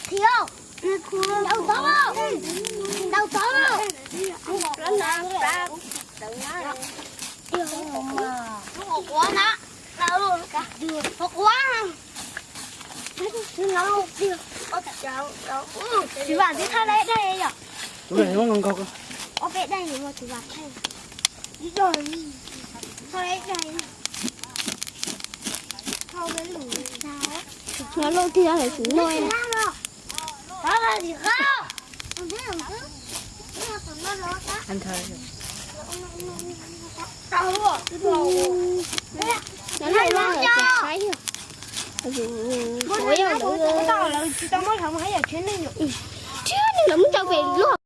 Thiab, ntaus tod, ntaus tod. Lub hauv quav na, hauv quav. Tsis vam twb thaj leb daj yom. Ob peb daj yom, tsis vam thaj. Thaj leb daj. Thaj leb lus. Lub twg yog lawv tsis noj. Lawv loj loj lawv tsis saib yog. Tsis tau muab lawv mus rau pem luaj.